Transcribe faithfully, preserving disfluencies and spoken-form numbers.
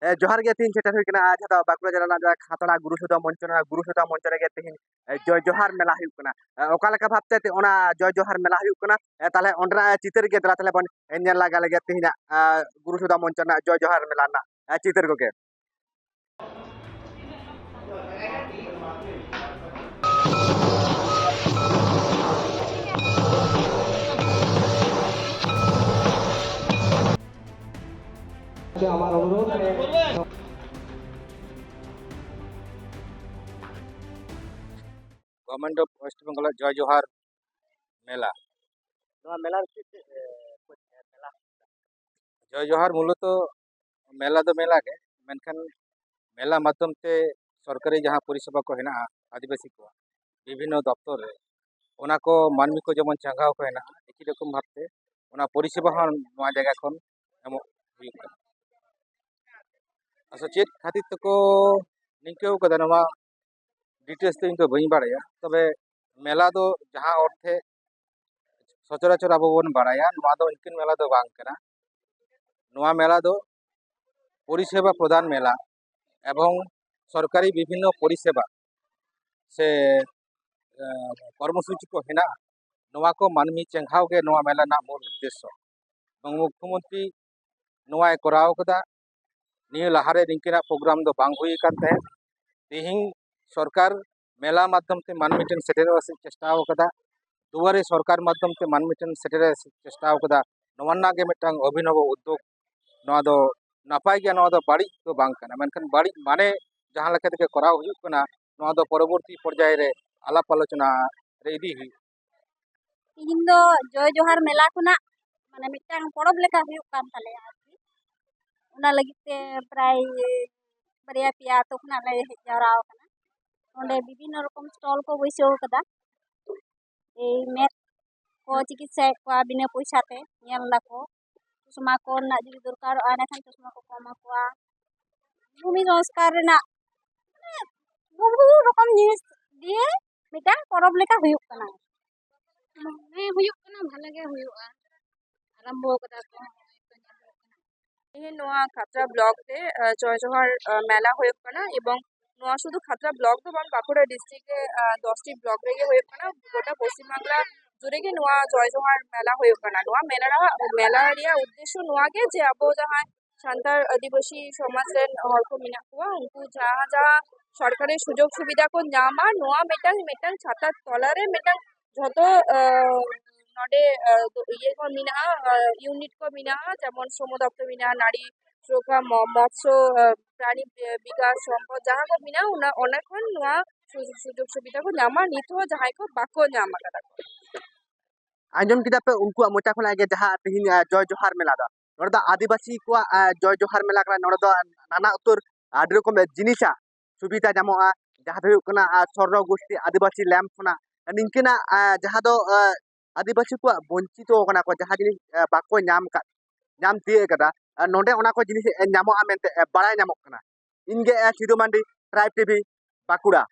ᱮ, ᱡᱚᱦᱟᱨ ᱜᱮ, ᱛᱮᱦᱮᱧ ᱥᱮᱴᱮᱨ ᱦᱩᱭ ᱠᱟᱱᱟ, ᱟᱨ ᱡᱟᱦᱟᱸ ᱫᱚ ᱵᱟᱸᱠᱩᱲᱟ ᱡᱮᱞᱟ ᱨᱮᱱᱟᱜ ᱡᱟᱦᱟᱸ ᱠᱷᱟᱛᱲᱟ ᱜᱩᱨᱩ ᱥᱳᱫᱷᱟ ᱢᱚᱧᱪᱚ, ᱚᱱᱟ ᱜᱩᱨᱩ ᱥᱳᱫᱷᱟ ᱢᱚᱧᱪᱚ ᱨᱮᱜᱮ ᱛᱮᱦᱮᱧ, ᱮ, ᱡᱚᱭ ᱡᱚᱦᱟᱨ ᱢᱮᱞᱟ ᱦᱩᱭᱩᱜ ᱠᱟᱱᱟ᱾ ᱮ, ᱚᱠᱟ ᱞᱮᱠᱟ ᱵᱷᱟᱵᱛᱮ ᱛᱮ-, ᱚᱱᱟ ᱡᱚᱭ ᱡᱚᱦᱟᱨ ᱢᱮᱞᱟ ᱦᱩᱭᱩᱜ ᱠᱟᱱᱟ, ᱮ, ᱛᱟᱦᱞᱮ ᱚᱸᱰᱮᱱᱟᱜ ᱪᱤᱛᱟᱹᱨ ᱜᱮ ᱫᱮᱞᱟ ᱛᱟᱦᱞᱮ ᱵᱚᱱ ᱧᱮᱞ ᱞᱟᱜᱟ ᱞᱮᱜᱮ ᱛᱮᱦᱮᱧᱟᱜ, ᱮ, ᱜᱩᱨᱩ ᱥᱳᱫᱷᱟ ᱢᱚᱧᱪᱚ ᱨᱮᱱᱟᱜ ᱡᱚᱭ ᱡᱚᱦᱟᱨ ᱢᱮᱞᱟ ᱨᱮᱱᱟᱜ, ᱮ, ᱪᱤᱛᱟᱹᱨ ᱠᱚᱜᱮ᱾ আমার অনুরোধ। Government of West Bengal ᱡᱚᱭ ᱡᱚᱦᱟᱨ ᱢᱮᱞᱟ᱾ ᱱᱚᱣᱟ ᱢᱮᱞᱟ ᱨᱮ ᱪᱮᱫ ᱪᱮᱫ, ᱮ, ᱠᱚ ᱢᱮᱞᱟ? ᱡᱚᱭ ᱡᱚᱦᱟᱨ ᱢᱩᱞᱚᱛᱚ ᱢᱮᱞᱟ ᱫᱚ ᱢᱮᱞᱟ ᱜᱮ, ᱢᱮᱱᱠᱷᱟᱱ ᱢᱮᱞᱟ ᱢᱟᱫᱽᱫᱷᱚᱢ ᱛᱮ ᱥᱚᱨᱠᱟᱨᱤ ᱡᱟᱦᱟᱸ ᱯᱚᱨᱤᱥᱮᱵᱟ ᱠᱚ ᱦᱮᱱᱟᱜᱼᱟ ᱟᱹᱫᱤᱵᱟᱹᱥᱤ ᱠᱚᱣᱟᱜ ᱵᱤᱵᱷᱤᱱᱱᱚ ᱫᱚᱯᱛᱚᱨ ᱨᱮ, ᱚᱱᱟ ᱠᱚ ᱢᱟᱹᱱᱢᱤ ᱠᱚ ᱡᱮᱢᱚᱱ ᱪᱟᱸᱜᱟᱣ ᱠᱚ ᱦᱮᱱᱟᱜᱼᱟ, ᱮᱠᱤ ᱨᱚᱠᱚᱢ ᱵᱷᱟᱵᱛᱮ ᱚᱱᱟ ᱯᱚᱨᱤᱥᱮᱵᱟ ᱦᱚᱸ ᱱᱚᱣᱟ ᱡᱟᱭᱜᱟ ᱠᱷᱚᱱ ᱮᱢᱚᱜ ᱦᱩᱭᱩᱜ ᱠᱟᱱᱟ᱾ ᱟᱪᱪᱷᱟ, ᱪᱮᱫ ᱠᱷᱟᱹᱛᱤᱨ ᱛᱮᱠᱚ ᱱᱤᱝᱠᱟᱹᱣ ᱠᱟᱫᱟ, ᱱᱚᱣᱟ ᱰᱤᱴᱮᱞᱥ ᱫᱚ ᱤᱧ ᱫᱚ ᱵᱟᱹᱧ ᱵᱟᱲᱟᱭᱟ᱾ ᱛᱚᱵᱮ ᱢᱮᱞᱟ ᱫᱚ ᱡᱟᱦᱟᱸ ᱚᱨᱛᱷᱮ ᱥᱚᱪᱚᱨᱟᱪᱚᱨ ᱟᱵᱚ ᱵᱚᱱ ᱵᱟᱲᱟᱭᱟ, ᱱᱚᱣᱟ ᱫᱚ ᱤᱱᱠᱟᱹᱱ ᱢᱮᱞᱟ ᱫᱚ ᱵᱟᱝ ᱠᱟᱱᱟ᱾ ᱱᱚᱣᱟ ᱢᱮᱞᱟ ᱫᱚ ᱯᱚᱨᱤᱥᱮᱵᱟ ᱯᱨᱚᱫᱟᱱ ᱢᱮᱞᱟ ᱮᱵᱚᱝ ᱥᱚᱨᱠᱟᱨᱤ ᱵᱤᱵᱷᱤᱱᱱᱚ ᱯᱚᱨᱤᱥᱮᱵᱟ ᱥᱮ, ᱮ, ᱠᱚᱨᱢᱚᱥᱩᱪᱤ ᱠᱚ ᱦᱮᱱᱟᱜᱼᱟ, ᱱᱚᱣᱟ ᱠᱚ ᱢᱟᱹᱱᱢᱤ ᱪᱮᱸᱜᱷᱟᱣ ᱜᱮ ᱱᱚᱣᱟ ᱢᱮᱞᱟ ᱨᱮᱱᱟᱜ ᱢᱩᱞ ᱩᱫᱽᱫᱮᱥᱥᱚ᱾ ᱮᱵᱚᱝ ᱢᱩᱠᱷᱭᱚᱢᱚᱱᱛᱨᱤ ᱱᱚᱣᱟᱭ ᱠᱚᱨᱟᱣ ᱠᱟᱫᱟ᱾ ᱱᱤᱭᱟᱹ ᱞᱟᱦᱟᱨᱮ ᱱᱤᱝᱠᱟᱹᱱᱟᱜ ᱯᱨᱳᱜᱨᱟᱢ ᱫᱚ ᱵᱟᱝ ᱦᱩᱭ ᱟᱠᱟᱱ ᱛᱟᱦᱮᱸᱫ᱾ ᱛᱮᱦᱮᱧ ᱥᱚᱨᱠᱟᱨ ᱢᱮᱞᱟ ᱢᱟᱫᱽᱫᱷᱚᱢ ᱛᱮ ᱢᱟᱹᱱᱢᱤ ᱴᱷᱮᱱ ᱥᱮᱴᱮᱨᱚᱜ ᱞᱟᱹᱜᱤᱫ ᱪᱮᱥᱴᱟ ᱟᱠᱟᱫᱟ᱾ ᱫᱩᱣᱟᱨᱮ ᱥᱚᱨᱠᱟᱨ ᱢᱟᱫᱽᱫᱷᱚᱢ ᱛᱮ ᱢᱟᱹᱱᱢᱤ ᱴᱷᱮᱱ ᱥᱮᱴᱮᱨ ᱞᱟᱹᱜᱤᱫ ᱪᱮᱥᱴᱟ ᱟᱠᱟᱫᱟ᱾ ᱱᱚᱣᱟ ᱨᱮᱱᱟᱜ ᱜᱮ ᱢᱤᱫᱴᱟᱝ ᱚᱵᱷᱤᱱᱚᱵᱚ ᱩᱫᱽᱫᱳᱜᱽ᱾ ᱱᱚᱣᱟ ᱫᱚ ᱱᱟᱯᱟᱭ ᱜᱮᱭᱟ, ᱱᱚᱣᱟ ᱫᱚ ᱵᱟᱹᱲᱤᱡ ᱫᱚ ᱵᱟᱝ ᱠᱟᱱᱟ, ᱢᱮᱱᱠᱷᱟᱱ ᱵᱟᱹᱲᱤᱡ ᱢᱟᱱᱮ ᱡᱟᱦᱟᱸ ᱞᱮᱠᱟ ᱛᱮᱜᱮ ᱠᱚᱨᱟᱣ ᱦᱩᱭᱩᱜ ᱠᱟᱱᱟ, ᱱᱚᱣᱟ ᱫᱚ ᱯᱚᱨᱚᱵᱚᱨᱛᱤ ᱯᱚᱨᱡᱟᱭ ᱨᱮ ᱟᱞᱟᱯ ᱟᱞᱳᱪᱚᱱᱟ ᱨᱮ ᱤᱫᱤ ᱦᱩᱭᱩᱜᱼᱟ᱾ ᱛᱤᱦᱤᱧ ᱫᱚ ᱡᱚᱭ ᱡᱚᱦᱟᱨ ᱢᱮᱞᱟ ᱠᱷᱚᱱᱟᱜ ᱢᱟᱱᱮ ᱢᱤᱫᱴᱟᱝ ᱯᱚᱨᱚᱵᱽ ᱞᱮᱠᱟ ᱦᱩᱭᱩᱜ ᱠᱟᱱ ᱛᱟᱞᱮᱭᱟ ᱟᱨᱠᱤ᱾ ᱚᱱᱟ ᱞᱟᱹᱜᱤᱫ ᱛᱮ ᱯᱨᱟᱭ ᱵᱟᱨᱭᱟ ᱯᱮᱭᱟ ᱟᱛᱳ ᱠᱷᱚᱱᱟᱜ ᱞᱮ ᱦᱮᱡ ᱡᱟᱣᱨᱟ ᱟᱠᱟᱱᱟ᱾ ᱚᱸᱰᱮ ᱵᱤᱵᱷᱤᱱᱱᱚ ᱨᱚᱠᱚᱢ ᱥᱴᱚᱞ ᱠᱚ ᱵᱟᱹᱭᱥᱟᱹᱣ ᱠᱟᱫᱟ᱾ ᱮᱭ ᱢᱮᱫ ᱠᱚ ᱪᱤᱠᱤᱛᱥᱟᱭᱮᱫ ᱠᱚᱣᱟ ᱵᱤᱱᱟᱹ ᱯᱚᱭᱥᱟ ᱛᱮ, ᱧᱮᱞ ᱫᱟᱠᱚ᱾ ᱪᱚᱥᱢᱟ ᱠᱚ ᱨᱮᱱᱟᱜ ᱡᱩᱫᱤ ᱫᱚᱨᱠᱟᱨᱚᱜᱼᱟ, ᱮᱸᱰᱮᱠᱷᱟᱱ ᱪᱚᱥᱢᱟ ᱠᱚᱠᱚ ᱮᱢᱟ ᱠᱚᱣᱟ᱾ ᱵᱷᱩᱢᱤ ᱥᱚᱝᱥᱠᱟᱨ ᱨᱮᱱᱟᱜ ᱵᱚᱦᱩ ᱨᱚᱠᱚᱢ ᱡᱤᱱᱤᱥ ᱫᱤᱭᱮ ᱢᱤᱫᱴᱟᱝ ᱯᱚᱨᱚᱵᱽ ᱞᱮᱠᱟ ᱦᱩᱭᱩᱜ ᱠᱟᱱᱟ᱾ ᱦᱮᱸ, ᱦᱩᱭᱩᱜ ᱠᱟᱱᱟ, ᱵᱷᱟᱞᱮ ᱜᱮ ᱦᱩᱭᱩᱜᱼᱟ᱾ ᱟᱨᱟᱢᱵᱚ ᱠᱟᱫᱟ ᱠᱚ, ᱦᱚᱸᱜᱼᱚᱭ ᱛᱚ ᱧᱮᱞᱚᱜ ᱠᱟᱱᱟ᱾ ᱛᱮᱦᱮᱧ ᱱᱚᱣᱟ ᱠᱷᱟᱛᱲᱟ ᱵᱞᱚᱠ ᱨᱮ ᱡᱚᱭ ᱡᱚᱦᱟᱨ ᱢᱮᱞᱟ ᱦᱩᱭᱩᱜ ᱠᱟᱱᱟ, ᱮᱵᱚᱝ ᱱᱚᱣᱟ ᱥᱩᱫᱷᱩ ᱠᱷᱟᱛᱲᱟ ᱵᱞᱚᱠ ᱫᱚ ᱵᱟᱝ, ᱵᱟᱸᱠᱩᱲᱟ ᱰᱤᱥᱴᱨᱤᱠᱴ ᱨᱮ ᱫᱚᱥᱴᱤ ᱵᱞᱚᱠ ᱨᱮᱜᱮ ᱦᱩᱭᱩᱜ ᱠᱟᱱᱟ᱾ ᱜᱚᱴᱟ ᱯᱚᱥᱪᱤᱢ ᱵᱟᱝᱞᱟ ᱡᱩᱲᱮ ᱜᱮ ᱱᱚᱣᱟ ᱡᱚᱭ ᱡᱚᱦᱟᱨ ᱢᱮᱞᱟ ᱦᱩᱭᱩᱜ ᱠᱟᱱᱟ᱾ ᱱᱚᱣᱟ ᱢᱮᱞᱟ ᱨᱮᱭᱟᱜ, ᱢᱮᱞᱟ ᱨᱮᱭᱟᱜ ᱩᱫᱽᱫᱮᱥᱥᱚ ᱱᱚᱣᱟ ᱜᱮ ᱡᱮ ᱟᱵᱚ ᱡᱟᱦᱟᱸᱭ ᱥᱟᱱᱛᱟᱲ ᱟᱹᱫᱤᱵᱟᱹᱥᱤ ᱥᱚᱢᱟᱡᱽ ᱨᱮᱱ ᱦᱚᱲ ᱠᱚ ᱢᱮᱱᱟᱜ ᱠᱚᱣᱟ, ᱩᱱᱠᱩ ᱡᱟᱦᱟᱸ ᱡᱟᱦᱟᱸ ᱥᱚᱨᱠᱟᱨᱤ ᱥᱩᱡᱳᱜᱽ ᱥᱩᱵᱤᱫᱷᱟ ᱠᱚ ᱧᱟᱢᱟ, ᱱᱚᱣᱟ ᱢᱤᱫᱴᱟᱝ, ᱢᱤᱫᱴᱟᱝ ᱪᱷᱟᱛᱟ ᱛᱚᱞᱟ ᱨᱮ ᱢᱤᱫᱴᱟᱝ ᱡᱷᱚᱛᱚ ᱱᱚᱰᱮ ᱤᱭᱟᱹ ᱠᱚ ᱢᱮᱱᱟᱜᱼᱟ, ᱤᱭᱩᱱᱤᱴ ᱠᱚ ᱢᱮᱱᱟᱜᱼᱟ, ᱡᱮᱢᱚᱱ ᱥᱨᱚᱢ ᱫᱚᱯᱛᱚᱨ ᱢᱮᱱᱟᱜᱼᱟ, ᱱᱟᱨᱤ ᱥᱩᱨᱚᱠᱠᱷᱟ, ᱢᱚ- ᱢᱚᱛᱥᱚ ᱯᱨᱟᱱᱤ ᱵᱤᱠᱟᱥ ᱥᱚᱢᱯᱚᱫ, ᱡᱟᱦᱟᱸ ᱠᱚ ᱢᱮᱱᱟᱜᱼᱟ, ᱚᱱᱟ ᱚᱱᱟ ᱠᱷᱚᱱ ᱱᱚᱣᱟ ᱥᱩᱡᱳᱜᱽ ᱥᱩᱵᱤᱫᱷᱟ ᱠᱚ ᱧᱟᱢᱟ, ᱱᱤᱛ ᱦᱚᱸ ᱡᱟᱦᱟᱸᱭ ᱠᱚ ᱵᱟᱠᱚ ᱧᱟᱢ ᱟᱠᱟᱫᱟ ᱠᱚ᱾ ᱟᱸᱡᱚᱢ ᱠᱮᱫᱟ ᱯᱮ ᱩᱱᱠᱩᱣᱟᱜ ᱢᱚᱪᱟ ᱠᱷᱚᱱᱟᱜ ᱜᱮ, ᱡᱟᱦᱟᱸ ᱛᱮᱦᱮᱧ ᱡᱚᱭ ᱡᱚᱦᱟᱨ ᱢᱮᱞᱟ ᱫᱚ, ᱱᱚᱰᱮ ᱫᱚ ᱟᱹᱫᱤᱵᱟᱹᱥᱤ ᱠᱚᱣᱟᱜ ᱡᱚᱭ ᱡᱚᱦᱟᱨ ᱢᱮᱞᱟ ᱠᱟᱱᱟ᱾ ᱱᱚᱰᱮ ᱫᱚ ᱱᱟᱱᱟ ᱩᱛᱟᱹᱨ ᱟᱹᱰᱤ ᱨᱚᱠᱚᱢ ᱡᱤᱱᱤᱥᱟᱜ ᱥᱩᱵᱤᱫᱷᱟ ᱧᱟᱢᱚᱜᱼᱟ, ᱡᱟᱦᱟᱸ ᱫᱚ ᱦᱩᱭᱩᱜ ᱠᱟᱱᱟ ᱥᱚᱨᱱᱚ ᱜᱳᱥᱴᱤ ᱟᱹᱫᱤᱵᱟᱹᱥᱤ ᱞᱮᱢᱯ ᱠᱷᱚᱱᱟᱜ ᱱᱤᱝᱠᱟᱹᱱᱟᱜ ᱡᱟᱦᱟᱸ ᱫᱚ ᱟᱹᱫᱤᱵᱟᱹᱥᱤ ᱠᱚᱣᱟᱜ ᱵᱚᱧᱪᱤᱛᱚ ᱠᱟᱱᱟ ᱠᱚ, ᱡᱟᱦᱟᱸ ᱡᱤᱱᱤᱥ ᱵᱟᱠᱚ ᱧᱟᱢ ᱠᱟᱫ, ᱧᱟᱢ ᱛᱤᱭᱳᱜ ᱠᱟᱫᱟ, ᱱᱚᱰᱮ ᱚᱱᱟ ᱠᱚ ᱡᱤᱱᱤᱥ ᱧᱟᱢᱚᱜᱼᱟ ᱢᱮᱱᱛᱮ ᱵᱟᱲᱟᱭ ᱧᱟᱢᱚᱜ ᱠᱟᱱᱟ᱾ ᱤᱧ ᱜᱮ ᱥᱤᱫᱩ ᱢᱟᱱᱰᱤ, ᱴᱨᱟᱭᱤᱵᱽ ᱴᱤᱵᱷᱤ, ᱵᱟᱸᱠᱩᱲᱟ᱾